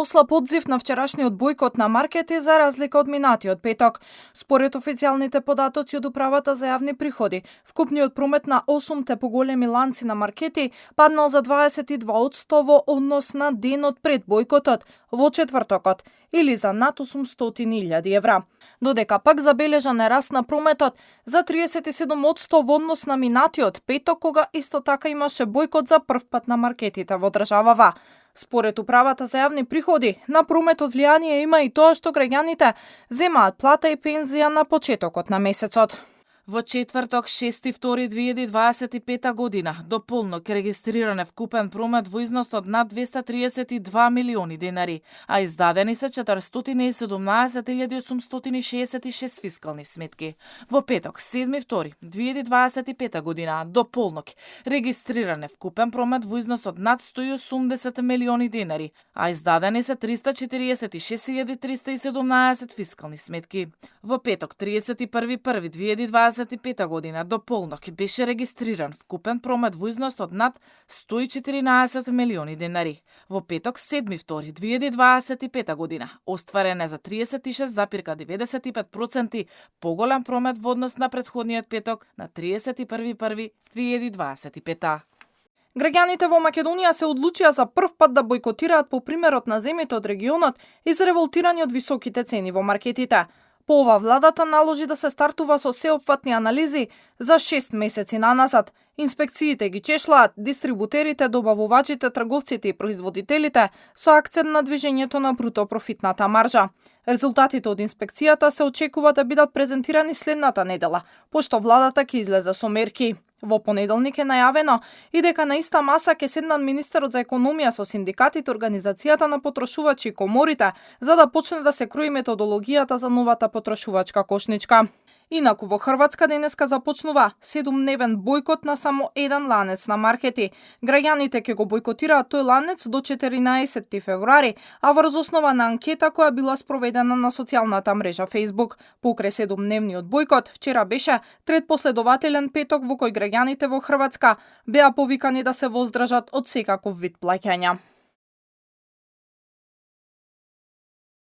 послап одзив на вчерашниот бојкот на маркети за разлика од минатиот петок. Според официјалните податоци од Управата за јавни приходи, вкупниот промет на 8 поголеми ланци на маркети паднал за 22% во однос на денот пред бојкотот во четвртокот, или за над 800.000 евра. Додека пак забележан е раст на прометот за 37% во однос на минатиот петок, кога исто така имаше бојкот за прв пат на маркетите во државава. Според Управата за јавни приходи, на прометот влијание има и тоа што граѓаните земаат плата и пензија на почетокот на месецот. Во четврток 6.2.2025 година до полнок е регистриран вкупен промет во износ од над 232 милиони денари, а издадени се 417.866 фискални сметки. Во петок 7.2.2025 година до полнок регистриран вкупен промет во износ од над 180 милиони денари, а издадени се 346.317 фискални сметки. Во петок 31.1.2025 година до полнок беше регистриран вкупен промет во износ од над 114 милиони денари. Во петок 7.2.2025 година остварен е за 36,95% поголем промет во однос на претходниот петок на 31.1.2025. Граѓаните во Македонија се одлучија за прв пат да бојкотираат по примерот на земјите од регионот изреволтирани од високите цени во маркетите. По ова владата наложи да се стартува со сеопфатни анализи за 6 месеци наназад. Инспекциите ги чешлаат дистрибутерите, добавувачите, трговците и производителите со акцент на движењето на бруто профитната маржа. Резултатите од инспекцијата се очекува да бидат презентирани следната недела, пошто владата ќе излезе со мерки. Во понеделник е најавено и дека на иста маса ќе седнат министерот за економија со синдикатите, организацијата на потрошувачи и коморите, за да почне да се крои методологијата за новата потрошувачка кошничка. Инаку во Хрватска денеска започнува 7-дневен бојкот на само еден ланец на маркети. Граѓаните ќе го бојкотираат тој ланец до 14 февруари, а врз основа на анкета која била спроведена на социјалната мрежа Facebook. Покрај 7-дневниот бојкот, вчера беше трет последователен петок во кој граѓаните во Хрватска беа повикани да се воздржат од секаков вид плаќања.